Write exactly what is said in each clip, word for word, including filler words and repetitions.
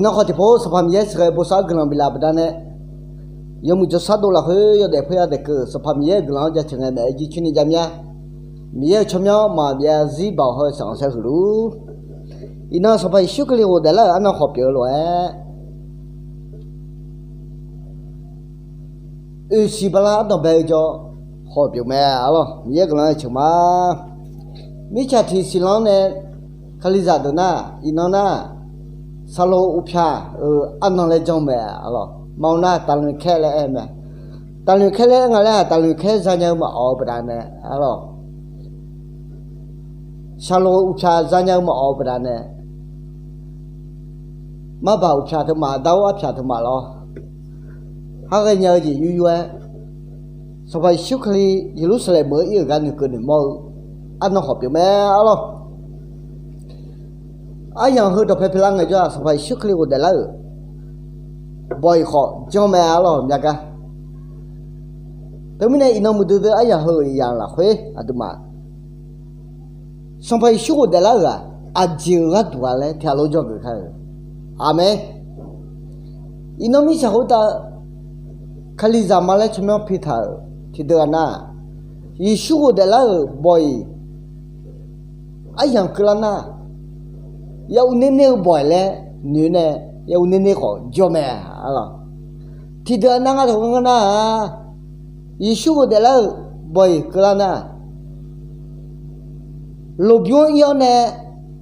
Nar khawf tiqpov Sanqpaq Miqyaer sheuqghae bosav-anr guiqlanq biflaf-eu baqdanae, yawmuiq jawrshar dov lafkhoer yawdaef khoerya daef keuv-euq Sanqpaq Miqyaer-euq guiqlanq-anr jaceuq ngae maeq-aer jircoer ni jav mir-a. Miqyaer-euq tsawrmyanr maqbyav zarzir baoq hawr-eu shaqanq saer huiq luf. Iqnan Sanqpaq Yeqsur Kali ghofdaef lar-euq arnan khawf pyeuf-eu lof-aer, oeqsiq bala ardanqbae-eu jawr khawf pyeuf mae arlawr. Miqyaer guiqlanq-aer ceuq ma. Mirtsaq tiq siqlanr nae kalizaq deuq nar, iqnan nar, saqloq uqpyaq-euq arnan laer janr mae arlawr. Maqawq nar taqloeq kaer laer aer mae. Taqloeq kaer laer aer nga laer-aq, taqloeq kaer zanya-eu maqawq-eu baqdanae arlawr. Saqloq-eu uqpyaq zanya-eu maqawq-eu baqdanae, marbaq uqpyaq teumaf, dar-or arpyaq teumaf lawr, har ghaenya-eu jeq yur yur-aer, Sanqpaq Yeqsur Kali Yeqlursaqlaeq meuq-eu ir-euq gar noeqkeuv noeqmawr-eu arnan khawf pyeuf mae arlawr. Aryamq heu dawqpae pyeuflar ngaejawr-aq, Sanqpaq Yeqsur Kali ghofdaef lar-euq bawq-iq khawf janr mae arlawr, myav gar. Teumirnae iqnan muiqdui dui aryamq heu-euq yamq lafkhoer aqduimaf Sanqpaq Yeqsur ghofdaef lar-euq-aq, aqjeq-euq gharduq-a laer tiq ghaq lof jawrgeuf kar-eu. Aqmeq. Iqnan mirtsaq khoertav kalizaq ma laer tsawrmyanr pitaq-euq tiqdeuq-aq nar, Yeqsur ghofdaef lar-euq bawq-iq aryamq keuvlar nar, yaur ner ner-eu bawq-iq laer noeq nae, yaur ner ner khawf jawr mae arlawr. Tiqdeuq-aq nar, ngar taq ngar nar-aq, Yeqsur ghofdaef lar-euq bawq-iq keuvlar nar, lmqbymr ir-awr nae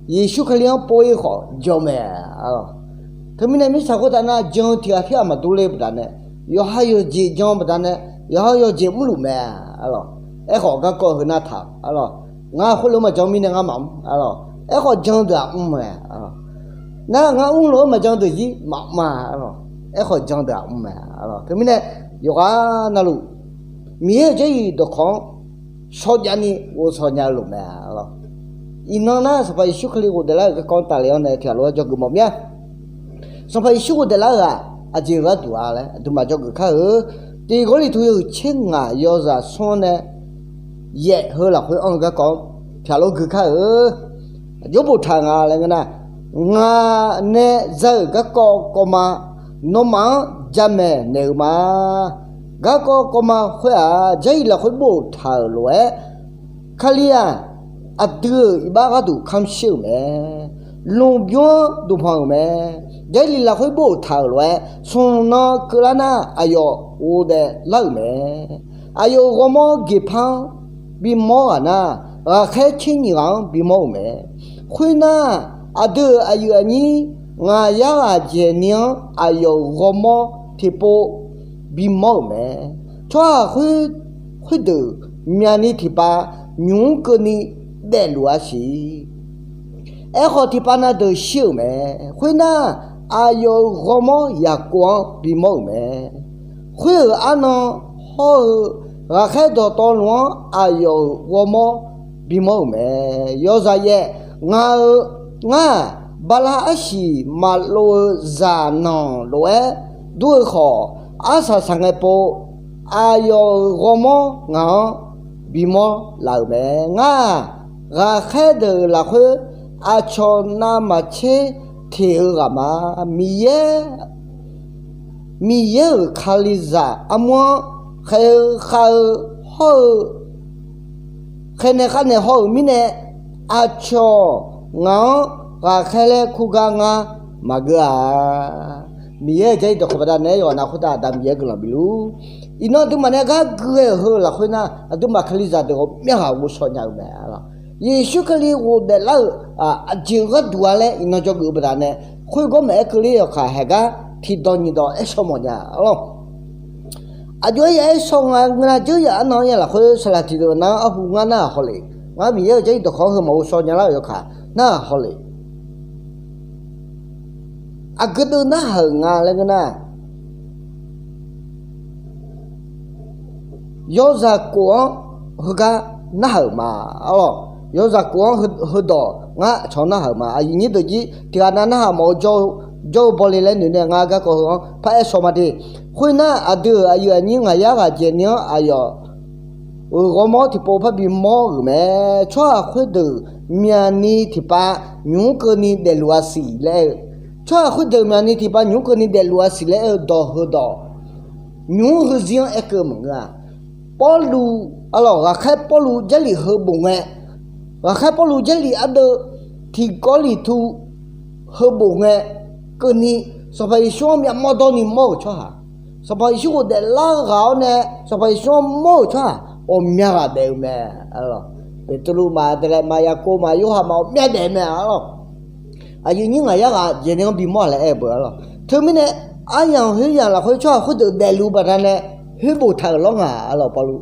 Yeqsur Kali-anr pov-ir khawf jawr mae arlawr. Teumirnae mirtsaq khoertav nar, jan-eu tiq ghaq tir ghaq maqdur ler-eu baqdanae, yawqha yawqjeq jan-eu baqdanae, yawqha yawqjeq mrluf mae arlawr. Aerkhawf garkawv heu nar taq arlawr. Ngar khoerlof-aer maqjan mirnae ngar maqmr arlawr. Aerkhawf jan deuq-aq mr mae arlawr. Nar ngar mrlof-aer maqjan deuq jir maqmr-a arlawr. Aerkhawf jan deuq-aq mr mae arlawr. Teumirnae yawqghaq navluf Miqyaer-euq jarlif dawqkawq-anr shawrjav ni ghovshaw nya-eu lof mae arlawr. Iqnan nar Sanqpaq Yeqsur Kali ghofdaef lar-euq garkawv-anr tafle-awr nae tiq ghaq lof-aer jawrgeuf mawf mir-a. Sanqpaq Yeqsur ghofdaef lar-euq-aq, aqjeq-euq gharduq-a laer aqduimaf jawrgeuf kar-eu. Tiq Gawrliqtu yawhuiq tser ngaq yawzaq smr-anr nae yaef heu lafkhoer anr-eu garkawv-anr tiq ghaq lof gui kar-eu. Aqjox boftaq nga laer ngeur nar, ngaq nae za-euq garkawv kawvma nawmaf-anr jamaeq naeq-eu ma. Garkawv kawvma khoer-aq, jarlif lafkhoer boftaq-euq lof-aer, Kali-aq, aqdui-euq iqbax gharduq kamq shir-euq mae. Lmqbymr-anr duqhmanq-euq mae. Jarlif lafkhoer boftaq-euq lof-aer, smq nan keuvlar nar aqyawf ghofdaef lar-euq mae. Aqyawf-euq ghawrmawr geqpar-anr bimawr ghaq nar, ghaqkhaer tser nyiq ghaq-anr bimawr-euq mae. Khoernar, aqdui-euq aqyuif aqnyir ngaq-anr ghaq dzaeqni-anr aqyawf-euq ghawrmawr tiqpov bimawr-euq mae. Tsawrhaq khoerdeuq myavni tiqpav nymq mr keuvni daefluf-a siq. Aerkhawf tiqpav na deuq shir-euq mae. Khoernar, aqyawf-euq ghawrmawr Yaqkov-anr bimawr-euq mae. Khoer-euq arnan hawr-eu ghaqkhaer dawqtawvluf-anr aqyawf-euq ghawrmawr bimawr-euq mae. Yawzaq yaef, ngaq-euq, ngar-aq, bala arsiq maqlov-eu zaq nanq lof-aer dur-eu khawf, arsaq saqngae pov aqyawf-euq ghawrmawr ngaq-anr bimawr laf-euq mae. Ngar-aq, ghaqkhaer deuq lafkhoer aqcawq navmaqtser teq-eu ghaq ma. Miqyaer, Miqyaer-euq Kalizaq armur-anr khaeq-eu khav-eu hawr-eu khaeqnaeq khavnaeq haw-euq mirnae, aqcawq ngaq-anr ghaqkhaer laer kurgar ngar maqgeur-a. Miqyaer-euq jarlif dawqkawq baqdanae yawqha navluf khoertav Aqda Miqyaer guiqlanq bif luf. Iqnan aqduimaf nae gar gui ghae-euq heu lafkhoer nar, aqduimaf Kalizaq deuq ghawqmyanr ghaq ghovshaw nya-eu mae arlawr. Yeqsur Kali ghofdaef lar-euq aqjeq-eu gharduq-a laer iqnan jawrgeuf-eu baqdanae, khoergar maqaer keuvler yawkaq haeq gar tiqdawq nyiq dawq aer shaw mawf nya arlawr. Aqjox-aer ya aer shaw nga ngeur nar, dzeur yaf arnan-anr ya lafkhoer saqlaq tiqdeuq nar arhu ngar narhaq haw le. Ngar Miqyaer-euq jarlif dawqkawq-anr heu maqghovshaw nya lar-euq yawkaq narhaq haw le. Aqgeu deuv narhaq-euq nga laer ngeur nar, yawzaq kof-anr heugar narhaq-euq ma arlawr. Yawzaq kof-anr heudawq ngar aqcawq-anr narhaq-euq ma. Aqyuif nyir deuq jir tiq ghaq nav narhaq mawf-eu jawr-eu bawle laer noeq nae ngar garkawv heu-anr paraer shaw ma de. Khoernar, aqdui-euq aqyuif aqnyir ngaq yar ghaq dzaeqni-anr aqyawf-euq ghawrmawr tiqpov parbi mawr-euq mae. Tsawrhaq khoerdeuq myavni tiqpav nymq mr keuvni daefluf-a siq laer-eu Tsawrhaq khoerdeuq myaqni tiqpav nymq-mr keuvni daefluf-a siq laer aer-eu dawq heudawq, nymq-mr heuzir-anr aerkeuv maqngeur-a. Pawrluv, arlawq, ghaqkhaer Pawrluv Jarlif heu bof ngae, ghaqkhaer Pawrluv Jarlif ardeuv tiq Gawrliqtu heu bof ngae keuvni, Sanqpaq Yeqsur-anr myavmawr dawrni mawr-euq tsawrhaq, Sanqpaq Yeqsur ghofdaef lar ghaq-awr nae Sanqpaq Yeqsur-anr mawr-euq tsawrhaq ghawqmya ghaq daef-eu mae, arlawq. Beqtuvluv ma, Daeqlaeq ma, Yaqkov ma, Yorhaq ma, ghawqmya daef mae, arlawq. Aqyuif nyir ngaq yar ghaq jeq nae-anr bimawr-aq laer aer-eu beu, arlawq. Teumirnae, aryamq khoeryamq lafkhoer tsawrhaq khoerdeuq daefluf-eu baqdanae khoer boftaq-euq lawr nga, arlawq, Pawrluv.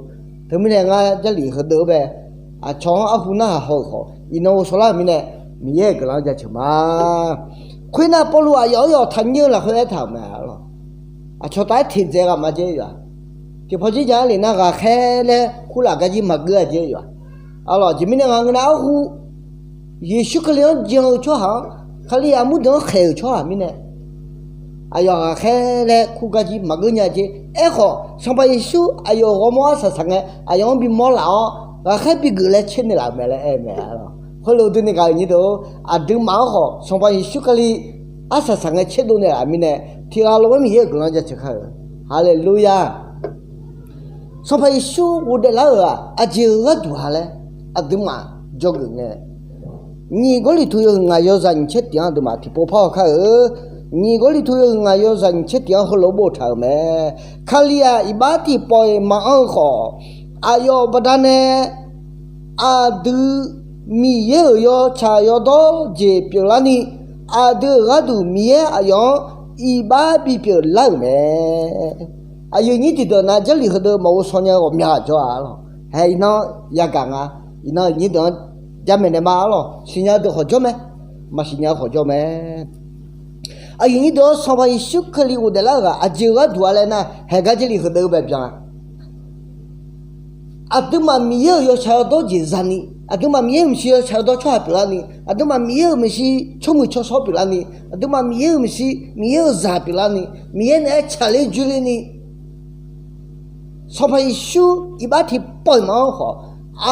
Teumirnae ngar Jarlif heudeuq-eu bae, aqcawq-anr arhu narhaq haw-euq khawf, iqnan ghovshaw lar-euq mirnae, Miqyaer-euq guiqlanq-anr jaceuq ma. Khoernar, Pawrluv aqyawf-anr yawf taqnyir-eu lafkhoer aertaq-euq mae, arlawq. Aqcawq taf-aer teqdzaeq ghaq ma jaer yawf-aq. Tiqpawf jir ja-aer lef nar, ghaqkhaer laer kurlaf garjir maqgeur-a jaer yawf-aq. Arlawq, aqjeq mirnae ngaq ngeur nar, arhu Yeqsur Kali-anr jan-eu tsawrhaq-anr, Kalizaq murdeuq-anr khaeq-euq tsawrhaq mirnae, aqyawf ghaqkhaer laer kur garjir maqgeur nya jeq. Aerkhawf, Sanqpaq Yeqsur aqyawf-euq ghawrmawr arsaq saq ngae, aqyawf-anr bimawr laf-awr, ghaqkhaer bigeuf laer caernaeq laf-euq mae laer aer-eu mae, arlawq. Khoerlof-eu duini gaq-euq nyir deuq-or, aqduimaf-anr khawf Sanqpaq Yeqsur Kali arsaq saq ngae caerdov naeq laf-euq mirnae, tiqghaq lof-aer Miqyaer-euq guiqlanq jaceuq kar-euq. Haleluya! Sanqpaq Yeqsur ghofdaef lar-euq-aq, aqjeq-euq gharduq-a laer aqduimaf jawrgeuf ngae, nyiq Gawrliqtu yawhuiq ngaq yawzaq nyiq tser tiq-anr aqduimaf tiqpov par haw kar-eu. Nyiq Gawrliqtu yawhuiq ngaq yawzaq nyiq tser tiq-anr heulof-aer boftaq-euq mae. Kali-aq, iqbax tiqpawf-iq maqanr-eu khawf, aqyawf baqdanae aqdui Miqyaer-euq yawtsaq yawdawr jeq pyeuflarni, aqdui-euq gharduq Miqyaer aqyawf-anr iqbax bipyeuf lar-euq mae. Aqyuif nyir tiqdeuq nar, Jarlif heudeuq maqghov shaw nya-eu ghawqmya ghaq jawr-a, arlawq. Hae, iqnan yagaq nga. Iqnan-euq nyir deuq-anr jarmaeq naeq ma, arlawq. Siqnya-eu deuq khawf jawr mae. Maqsiqnya-eu khawf jawr mae. Aqyuif nyir deuq-anr, Sanqpaq Yeqsur Kali ghofdaef lar-euq ghaq aqjeq-euq gharduq-a laer nar, haeqgar Jarlif heudeuq-eu bae byan-a. Aqduimaf Miqyaer-euq yawtsaq yawdawr jeq zani, aqduimaf Miqyaer-euq maeqshi yawtsaq yawdawr tsawrhaq pyeuflarni, aqduimaf Miqyaer-euq maeqshi tsawrmuiq tsawrshawr pyeuflarni, aqduimaf Miqyaer-euq maeqshi Miqyaer-euq zaq pyeuflarni, Miqyaer naeq-aer tsaqler joerlerni, Sanqpaq Yeqsur iqbax tiqpawf-iq maqanr khawf,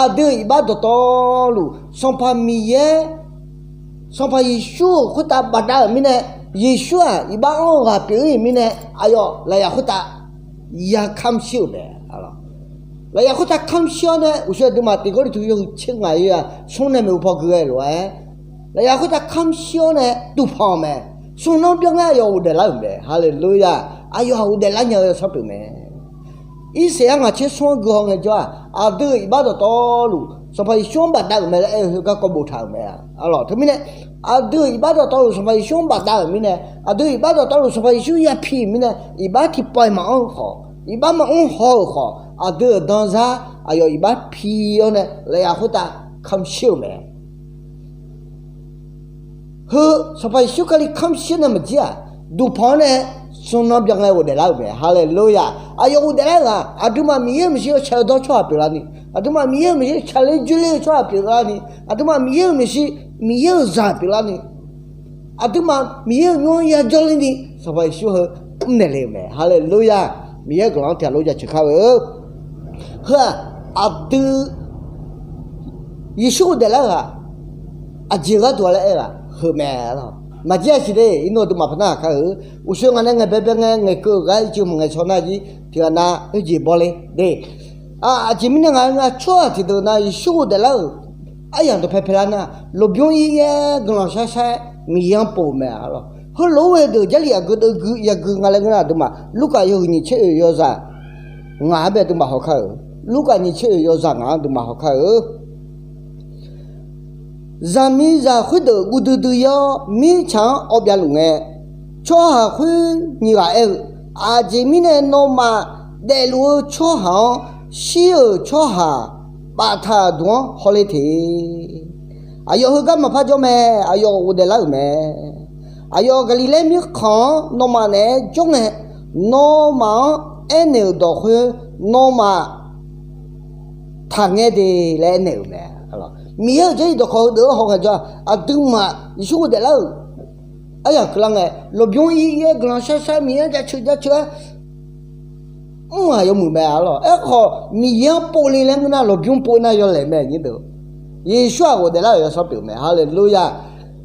aqdui-euq iqbax dawqtawvluf Sanqpaq Miqyaer, Sanqpaq Yeqsur-euq khoertav bafdav-euq mirnae, Yeqsur-aq iqbax anr-eu ghaq pyeuf-ir-euq mirnae, aqyawf lafyaf khoertav ya kamr shir-euq mae. Lafyaf khoertav kamr shir-awr nae, uqshoe aqduimaf tiq Gawrliqtu yawhuiq tser ngaq yawzaq smr nae maeqhu paw gui ghae lof-aer, lafyaf khoertav kamr shir-awr nae duqpanq-euq mae. Smr nanr byan ngae aqyawf ghofdaef lar-euq mae. Haleluya! Aqyawf-aq ghofdaef lar nya-eu yawsanr pyeuf mae. Irsaqyar ngaq tser smr-anr gui haw ngaejawr-aq, aqdui-euq iqbax dawqtawvluf Sanqpaq Yeqsur-anr bafdav-euq mae laer aer-eu heugar kawv boftaq-euq mae. Arlawq, teumirnae aqdui-euq iqbax dawqtawvluf Sanqpaq Yeqsur-anr bafdav-euq mirnae, aqdui-euq iqbax dawqtawvluf Sanqpaq Yeqsur ya pi-euq mirnae, iqbax tiqpawf-iq maqanr-eu khawf, iqbax maqanr haw-euq khawf, aqdui-euq danzar aqyawf iqbax pi-awr nae lafyaf khoertav kamr shir-euq mae. Heu Sanqpaq Yeqsur Kali kamr shir nae maqjir-aq, duqpanq-anr nae smr nanr byan ngae ghofdaef lar-euq mae. Haleluya! Aqyawf ghofdaef lar-euq-aq, aqduimaf Miqyaer-euq maeqshi yawtsaq yawdawr tsawrhaq pyeuflarni, aqduimaf Miqyaer-euq maeqshi tsaqler joerler-eu tsawrhaq pyeuflarni, aqduimaf Miqyaer-euq maeqshi Miqyaer-euq zaq pyeuflarni, aqduimaf Miqyaer-euq nymr-anr yajawr lerni Sanqpaq Yeqsur heu mrnaeq le-euq mae. Haleluya! Miqyaer-euq guiqlanq-anr tiqghaq lof jaceuq kar-eu. Heu-aq, aqdui Yeqsur ghofdaef lar-euq-aq, aqjeq gharduq-a laer aer-eu-aq heu mae, arlawq. Maqjir-a siq de, iqnan aqduimaf paqnar ghaq kar-eu. Uqshoe ngaq nae ngaeq baebae ngae ngaeqkeuv-euq gar ircuf maqngaeq shaw nar jir tiqghaq nav oejeq bawle de. Aqjeq mirnae ngaq-eu nga tsawrhaq tiqdeuq nav Yeqsur ghofdaef lar-euq aryamq dawqpae paelar nar, lmqbymr ir-aer guiqlanq shar shar-aer Miqyaer-anr pov-eu mae, arlawq. Heulof-aer ghae deuq Jarlif aqgeu deuvgui yagui nga laer ngeur nar, aqduimaf Lurkaf yawhuiq nyiq tser oeq yawzaq ngaq-anr bae aqduimaf haw kar-eu. Lurkaf nyiq tser oeq yawzaq ngaq-anr aqduimaf haw kar-eu. Zaqmiqzaq khoerdeuq guv duidui-awr mirtsaq-anr awv byav luf ngae, tsawrhaq khoer nyiq ghaq aer-eu, Aqjeq mirnae nawmaf daefluf-eu tsawrhaq-anr shir-euq tsawrhaq baftaq-euq duq-anr hawle te. Aqyawf heugar maqpar jawr mae. Aqyawf ghofdaef lar-euq mae. Aqyawf Gaqliqlaer mirkhanq-anr nawmaf naeq-aer jawr ngae, nawmaf-anr aernaeq-euq dawq khoer nawmaf taqngae de laer aernaeq-euq mae. Miqyaer-euq jarlif dawqkawq heudeuq-anr haw ngaejawr-aq, aqduimaf Yeqsur ghofdaef lar-euq aryamq keuvlar ngae, lmqbymr ir ir-aer guiqlanq shar shar Miqyaer-anr jaceuq jaceuq-aer mr-aq yawmuiq mae, arlawq. Aerkhawf Miqyaer-anr povle laer ngeur nar, lmqbymr pov nar yawlaeq mae, nyir deuq. Yeqsur-aq ghofdaef lar-euq yawsanr pyeuf mae. Haleluya!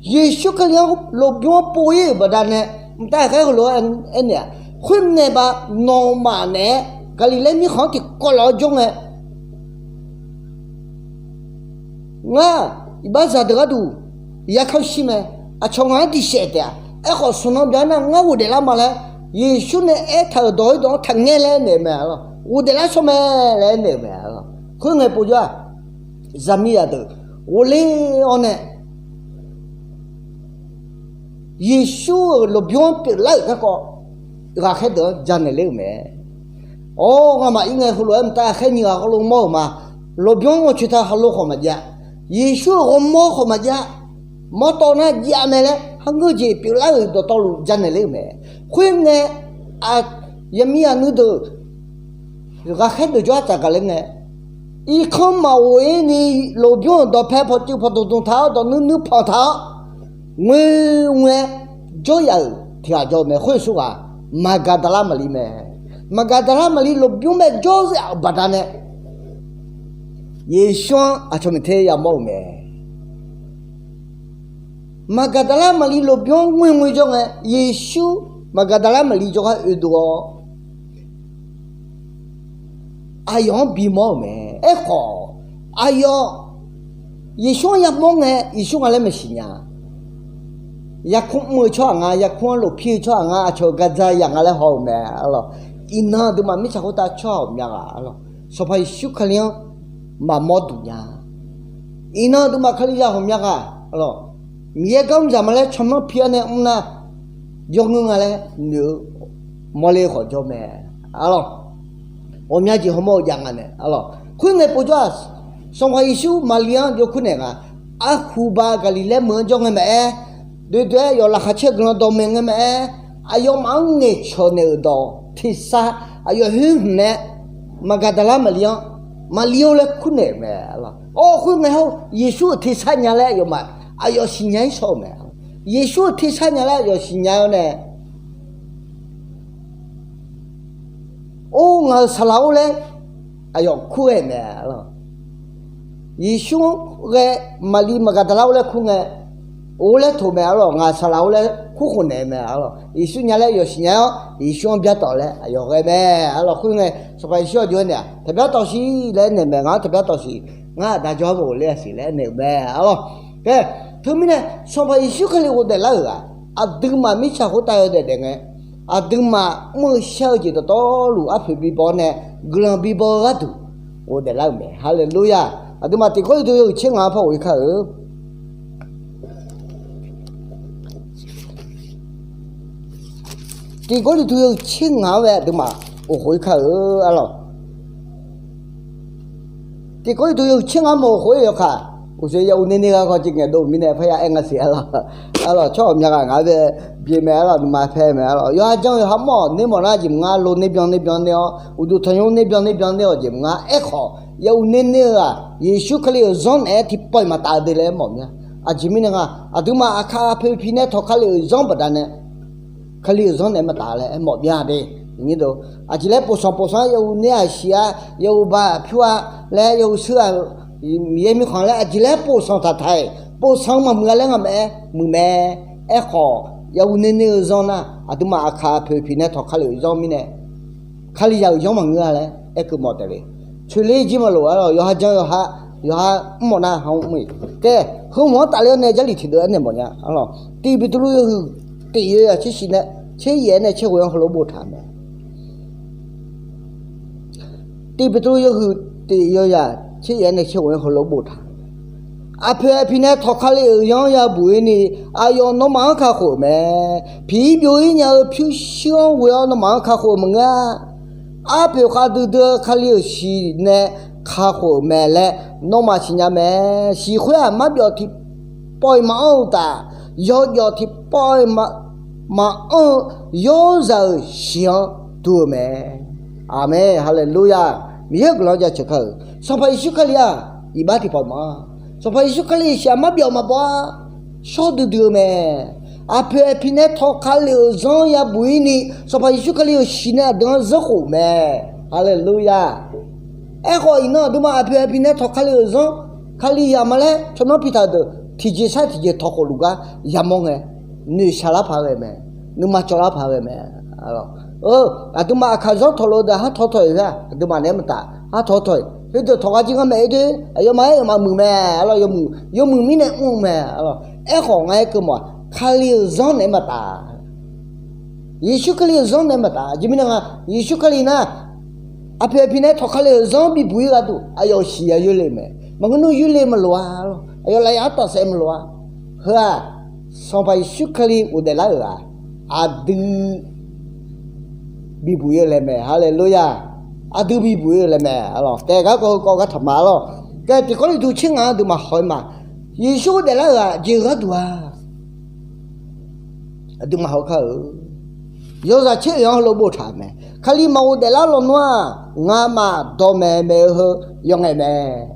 Yeqsur Kali-anr lmqbymr-anr pov-ir-euq baqdanae, mqtav ghaqkhaer heulof-aer aernaeq-aq, khoerngae ba nawmaf naeq-aer Gaqliqlaer mirkhanq-anr tiqkawv lof-aer jawr ngae, ngar iqbaxzaq deuq gharduq yarkanr shir mae. Aqcawq ngaq-anr diqsaef taef-a. Aerkhawf, smq nan byan nar ngar ghofdaef lar ma laer, Yeqsur nae aertaq-euq dawq-ir dawq-anr taqngaer laer aernaeq-eu mae. Ghofdaef lar shawr mae laer aernaeq-eu mae. Khoerngae povjawr-aq, zaqmiqzaq deuq ghofler-awr nae Yeqsur-euq lmqbymr-anr pyeuflar-euq garkawv ghaqkhaer deuq-anr janaeq ler-euq mae. Awr, ngamaf ir ngae heulof-aer mqtav ghaqkhaer nyiq ghaq heulof mawr-euq ma. Lmqbymr-anr ngawqcoeq taq heulof khawf maqjav. Yeqsur-euq ghawrmawr khawf maqjav. Mawrtawv nar jav mae laer harngeur jeq pyeuflar-euq dawqtawvluf janaeq ler-euq mae. Khoerngae, yaqmiq yaqnui deuq ghaqkhaer deuq jawr-aer tsafgaq ler ngae, irkanr maqghof-ir ni lmqbymr-euq dawqpae pawqtsuif pawqdmq dmq taq-awr, dawqnuir nuir panq taq-awr, ngoerngoer-aer jawryaf-euq tiq ghaq jawr-eu mae. Khoer-eu smr ghaq, Maqgaqdaqlar maqli mae. Maqgaqdaqlar maqli lmqbymr mae jawryaf-euq baqdanae, Yeqsur-anr aqcawq maeqter yamawr-euq mae. Maqgaqdaqlar maqli lmqbymr-anr ngoerngoer jawr ngae, Yeqsur Maqgaqdaqlar maqli jawrgar oedov-awr, aqyawf-anr bimawr-euq mae. Aerkhawf, aqyawf Yeqsur-anr yamawr ngae, Yeqsur nga laer maqsiq nya. Yarkmr mr-eu tsawrhaq nga, yarkmr-anr lofpir-eu tsawrhaq nga, aqcawq-euq gardza yaq nga laer haw-euq mae. Arlawq, iqnan aqduimaf mirtsaq khoertav tsawrhaq ghawqmya ghaq, arlawq, Sanqpaq Yeqsur Kali-anr maqmawr duq nya. Iqnan aqduimaf Kalizaq ghawqmya ghaq, arlawq, Miqyaer gar mr zaq ma laer tsawrmyanr pi-awr nae mr nar, yawngeur nga laer noeq-eu mawrle khawf jawr mae. Arlawq, ghawqmya jeq hawmawr-eu jav nga nae, arlawq, khoerngae povjawr-aq, Sanqpaq Yeqsur Maqli-anr jawr kurnaeq nga. Arhuba Gaqliqlaer meuq-anr jawr ngae maqaer, doedoe-aer yawf laqkhaq caer-eu guiqlanq dawqmaeq ngae maqaer, aqyawfmaf-anr ngaeqcawq naeq-euq dawq tersar aqyawf khoer hmq nae, Maqgaqdaqlar Maqli-anr, Maqli-or laer kurnaeq-euq mae. Arlawq, khoerngae hawr Yeqsur-euq tersar nya laer aqyawfmaf, aqyawf siqnya-ir shaw-euq mae. Yeqsur-euq tersar nya laer aqyawf siqnya-awr nae, Or, ngaq-euq saqlaq-or laer aqyawf kur ghae-euq mae. Arlawq, Yeqsur-anr ghae, Maqli Maqgaqdaqlar-or laer kur ngae, or laer toq mae. Arlawq, ngaq-euq saqlaq-or laer kur khofnaeq-eu mae. Arlawq, Yeqsur nya laer yawqsiq nya-awr, Yeqsur-anr byatawf laer aqyawf ghae mae. Arlawq, khoerngae Sanqpaq Yeqsur aqjox-aer naeq-aq, taqbyar tawq siq laer aernaeq mae. Ngaq-anr taqbyar tawq siq, ngar aqda jawr-aer maqghofler-a siq laer aernaeq-euq mae. Arlawq, khae, teumirnae Sanqpaq Yeqsur Kali ghofdaef lar-euq-aq, aqduimaf mirtsaq khoertav yawdaef daef ngae, aqduimaf mr-eu shar-eu jeq dawqtawvluf arpoeq bibaw-awr nae guiqlanq bibaw-eu gharduq ghofdaef lar-euq mae. Haleluya! Aqduimaf Tiq Gawrliqtu yawhuiq tser ngaq-anr par ghof-ir kar-eu. Tiq Gawrliqtu yawhuiq tser ngaq-anr bae aqduimaf ghof-ir kar-eu. Arlawq, Tiq Gawrliqtu yawhuiq tser ngaq-anr maqghof-ir yawkaq, uqshoe yahuq ner ner gar kawv jeq ngaeqdov-euq mirnae parya aer nga siq. Arlawq, tsawrhaq ghawqmya ghaq ngaq-anr bae byae mae. Arlawq, nuima paer mae. Arlawq, yawqha jan yawqha mawf ner mawf nar jeq maqnga. Lo ner byan ner byan ner-awr, uqduq tanqnymr ner byan ner byan ner-awq jeq maqnga. Aerkhawf, yahuq ner ner-eu-aq, Yeqsur Kali-euq zanr naeq-aer tiqpawf-iq maqtaf-eu de laer mawf mya. Aqjeq mirnae nga, aqduimaf aqkar poeq pi nae tawq Kali-euq zanr baqdanae, Kali-euq zanr naeq-aer maqtaf laer aer mawf mya de. Aqjeq laer povsanq povsanq-aer yahuq ner-aq siq-a, yahuq ba pyur-a laer, yahuq shir-a, Miqyaer mirkhanq laer aqjeq laer povsanq taqtaq-iq, povsanq maqmuiq-a laer nga maqaer, muiq mae. Aerkhawf, yahuq ner ner-eu zanr nar, aqduimaf aqkar poeq pi nae tawq Kali-euq zanr mirnae, Kalizaq-euq zanr maqngeur-a laer aerkeuv mawf taef le. Coeqler jir maqlof-a. Yawqha jan yawqha, yawqha mr mawf nar ha mr-iq. Khae, heu hmq-anr tafler-awr nae Jarlif tiqdeuv aernaeq mawf nya. Arlawq, Tiq Beqtuvluv yawhuiq tiq yawzaq tser shif nae tser yaef-aer nae tser ghoe-anr heulof boftaq mae. Tiq Beqtuvluv yawhuiq tiq yawzaq tser yaef-aer nae tser ghoe-anr heulof boftaq. Aqpoeq aqpiq nae tawq Kali-euq zanr-anr yabuq-ir ni, aqyawf nawmaf-anr kakhof-euq mae. Piq-ir byov-ir nya-eu pyurshuir-anr ghoe-awr nawmaf-anr kakhof-euq maqngeur-a. Arpoeq khavdui dui-eu Kali-euq shiq nae kakhof-euq mae laer nawmaf siqnya mae. Shiq khoer-aq, marbyawf tiqpawf-iq maqanr-eu uqtaf, yawjawf tiqpawf-iq maqanr-eu yawrzaq-euq shiq-anr dur-eu mae. Aqmeq. Haleluya! Miqyaer-euq guiqlanq jaceuq kar-euq Sanqpaq Yeqsur Kali-aq, iqbax tiqpawf-iq maqanr. Sanqpaq Yeqsur Kali-euq shiq-aq marbyawf maqbaw-a. Shawr duidui-eu mae. Aqpoeq aqpiq nae tawq Kali-euq zanr yabuq-ir ni, Sanqpaq Yeqsur Kali-euq shiq nae aqdui-anr zanrkhof mae. Haleluya! Aerkhawf, iqnan aqduimaf aqpoeq aqpiq nae tawq Kali-euq zanr, Kalizaq ma laer tsawrmyanr pi taq-euq deuq tiqjeq sar tiqjeq tawq khof luf gar yamawr ngae, noeqshaq lar paq ghae mae, nuima cawv lar paq ghae mae. Aqduimaf aqkaq zanr tawqlof deuq har tawq tawq-iq-a, aqduimaf naeq-aer maqtaf, har tawq tawq-iq, khoerdeuq tawq gar jir ngar maeq-aer doer, aqyawfmaf-aer yawmaf muiq mae, aqlawq yawmuiq, yawmuiq mirnae mr-eu mae, aqlawq. Aerkhawf ngar-aer keuvmawf-aq, Kali-euq zanr naeq-aer maqtaf. Yeqsur Kali-euq zanr naeq-aer maqtaf. Aqjeq mirnae nga, Yeqsur Kali nar, aqpoeq aqpiq nae tawq Kali-euq zanr bibuq-ir gharduq aqyawf-euq siq ya yoerle mae. Maqngeur nmr yoerle maqloq-a, aqyawf lafyaq-anr tafsaef maqloq-a. Heu-aq, Sanqpaq Yeqsur Kali ghofdaef lar-euq-aq, aqdui bibuq-ir-eu laer mae. Haleluya! Aqdui bibuq-ir-eu laer mae. Aqlawq taef garkawv heukawv gar taqma, aqlawq. Kae tiqkawv lif duq tser ngaq-anr aqduimaf haw-ir ma. Yeqsur ghofdaef lar-euq-aq jeq-eu gharduq-a. Aqduimaf haw kar-eu. Yawzaq tser oeq-anr heulof boftaq-euq mae. Kali maqghofdaef lar-eu lawnmr-aq, ngamaf dawqmaeq maeq-eu heu yawqngaef mae.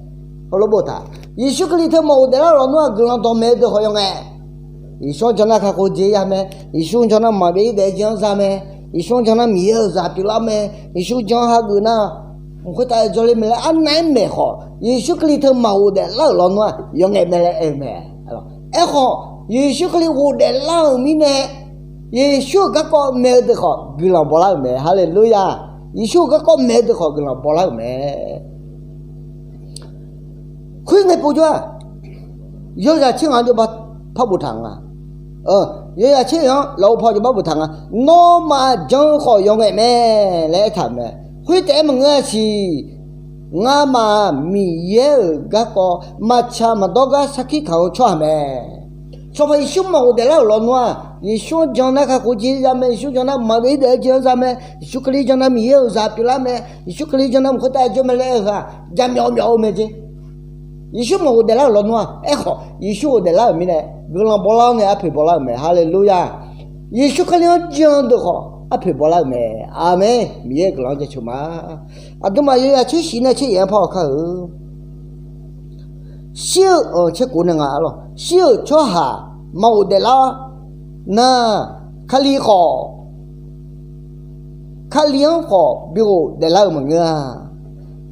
Heulof boftaq. Yeqsur Kali teu maqghofdaef lar-euq lawnmr-aq, guiqlanq dawqmaeq-eu deuq khawf yawqngaef. Yeqsur-anr jan nar kakhof jeq ya mae. Yeqsur-anr jan nar maqbyav-ir daef-eu jeq-anr za mae. Yeqsur-anr jan nar Miqyaer-euq zaq pyeuflar mae. Yeqsur jan-anr hageuf nar, mq khoertav jawrler mae laer arnav-aer maeq khawf, Yeqsur Kali teu maqghofdaef lar-euq lawnmr-aq, yawqngaef mae laer aer-eu mae. Aerkhawf, Yeqsur Kali ghofdaef lar-euq mirnae, Yeqsur-euq garkawv maeq-eu deuq khawf guiqlanq bawlar-euq mae. Haleluya! Yeqsur-euq garkawv maeq-eu deuq khawf guiqlanq bawlar-euq mae. Khoerngae povjawr-aq, yawzaq tser ngaq-anr jawrbar par boftaq nga. Yawzaq tser-anr lafov paw jawrbar boftaq nga. Nawmaf jan-eu khawf yawqngaef mae laer aertaq-euq mae. Khoertaef-aer maqngeur-a siq. Ngamaf-aq Miqyaer-euq garkawv maqtsaq maqdawr gar sarkir taq-eu tsawrhaq mae. Sanqpaq Yeqsur maqghofdaef lar-euq lawnmr-aq, Yeqsur-anr jan nar kakhof jeq za mae. Yeqsur jan nar maqbyav-ir daef-eu jeq-anr za mae. Yeqsur Kali jan nar Miqyaer-euq zaq pyeuflar mae. Yeqsur Kali jan nar mq khoertav jawr mae laer aer-eu heu-aq, jaqmyawf myawf-eu mae jeq. Yeqsur maqghofdaef lar-euq lawnmr-aq, aerkhawf Yeqsur ghofdaef lar-euq mirnae, guiqlanq bawlar-awr nae arpoeq bawlar-euq mae. Haleluya! Yeqsur Kali-anr jan-eu deuq khawf arpoeq bawlar-euq mae. Aqmeq. Miqyaer-euq guiqlanq-anr jaceuq ma. Aqduimaf yawzaq tser shif nae tser yaef-anr par haw kar-eu. Shir-eu, tser kov nae nga, shir-euq tsawrhaq maqghofdaef lar nar, Kali khawf, Kali-anr khawf bi ghofdaef lar-euq maqngeur-a.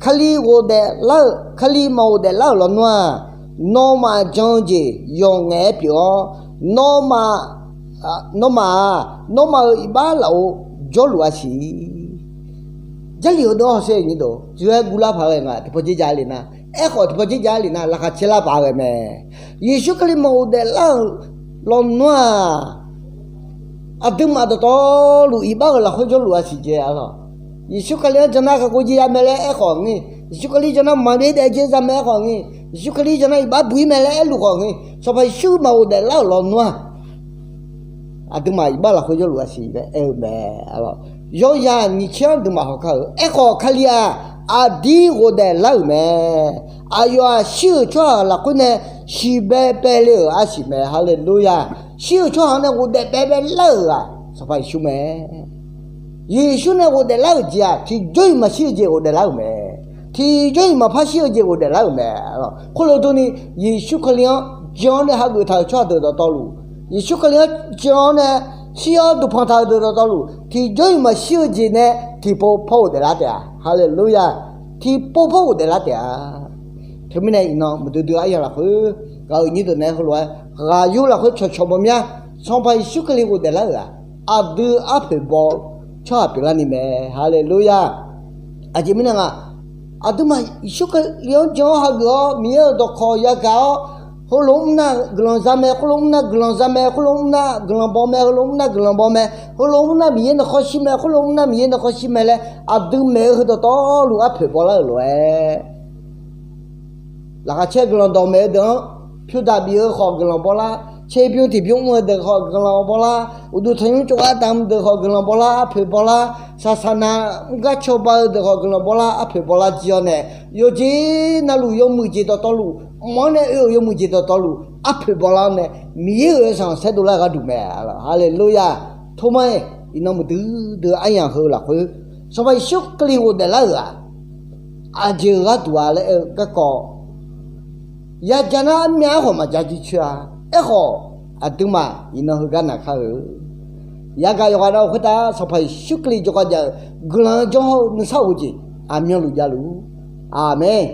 Kali ghofdaef lar-euq, Kali maqghofdaef lar-euq lawnmr-aq, nawmaf jan-eu jeq yawqngaef-aer pyeuf-awr, nawmaf, nawmaf-aq, nawmaf-euq iqbax lafov jawrluf-a siq. Jarlif heudeuq-anr hawsher nyir deuq tsuiq-aer guvlar paq ghae nga, tiqpawf dzerdzaq le nar, aerkhawf tiqpawf dzerdzaq le nar laqkhaq caer lar paq ghae mae. Yeqsur Kali maqghofdaef lar-euq lawnmr-aq, aqduimaf dawqtawvluf iqbax-euq lafkhoer jawrluf-a siq jeq, aqlawq. Yeqsur Kali-anr jan nar kakhof jeq ya mae laer aerkhawf ngir, Yeqsur Kali jan nar maqbyav-ir daef-eu jeq za mae aerkhawf ngir, Yeqsur Kali jan nar iqbax buq-ir mae laer aerluf khawf ngir, Sanqpaq Yeqsur maqghofdaef lar-euq lawnmr-aq, aqduimaf iqbax lafkhoer jawrluf-a siq laer aer-eu mae. Yawzaq nyiq tser-anr aqduimaf haw kar-eu. Aerkhawf Kali-aq, aqdir ghofdaef lar-euq mae. Aqyawf-aq shir-euq tsawrhaq lafkhoer nae shiqbaev bae le-euq arsiq mae. Haleluya! Shir-euq tsawrhaq-anr nae ghofdaef baebae lar-euq-aq Sanqpaq Yeqsur mae. Yeqsur nae ghofdaef lar-euq jeq-aq tiqjawr-iq maqshir-eu jeq ghofdaef lar-euq mae. Tiqjawr-iq maqpar shir-eu jeq ghofdaef lar-euq mae. Khoerlof durni, Yeqsur Kali-anr jan-awr nae hageuf taq-euq tsawrhaq deuq dawqtawvluf, Yeqsur Kali-anr jan-awr nae shir-awr duqpanq taq-euq deuq dawqtawvluf, tiqjawr-iq maqshir-eu jeq nae tiqpov pawr ghofdaef lar taef-a. Haleluya! Tiqpov pawr ghofdaef lar taef-a. Teumirnae iqnan muiqdui dui aryamq lafkhoer, ghaq-euq nyir deuq naeq-aer heulof-aer ghaq yur lafkhoer cawqcawq bawmya, Sanqpaq Yeqsur Kali ghofdaef lar-euq-aq, aqdui arpoeq baw-eu tsawrhaq pyeuflarni mae. Haleluya! Aqjeq mirnae nga, aqduimaf Yeqsur Kali-anr jan-awr hageuf-awr Miqyaer-euq dawqkawq yagaq-awr, heulof mrnar guiqlanq za mae, khoerlof mrnar guiqlanq za mae, khoerlof mrnar guiqlanq baw mae, heulof mrnar guiqlanq baw mae, heulof mrnar Miqyaer nae khawf shir mae, khoerlof mrnar Miqyaer nae khawf shir mae laer aqdui maeq-eu heu dawqtawvluf arpoeq bawlar-euq lof-aer, laqkhaq caer guiqlanq dawqmaeq-eu deuq-anr pyurdaq bif-eu khawf guiqlanq bawlar, tserbymr tiqbymr mr-eu deuq khawf guiqlanq bawlar, uqduq tanqnymr tsovgar damq deuq khawf guiqlanq bawlar, arpoeq bawlar, saqsaq nav mrgar cawba-eu deuq khawf guiqlanq bawlar, arpoeq bawlar jir-awr nae, yawqjeq navluf yawmuiq jeq dawqtawvluf, mq-anr nae oe-euq yawmuiq jeq dawqtawvluf arpoeq bawlar-awr nae, Miqyaer-euq yawsanr saerdov lar-eu gharduq mae. Haleluya! Tormar-iq, iqnan muiqdui dui aryamq heu lafkhoer, Sanqpaq Yeqsur Kali ghofdaef lar-euq-aq, aqjeq-euq gharduq-a laer aer-eu garkawv, yaja nar armyav-aer khawf maqja jircoer-a. Aerkhawf, aqduimaf iqnan heugar naqkar-eu, yagaq yawqghaq nav-euq khoertav Sanqpaq Yeqsur Kali jawrgar jav-eu guiqlanq-eu jawr hawr-eu nuisar of-eu jeq aqmyanluf javluf-ur. Aqmeq.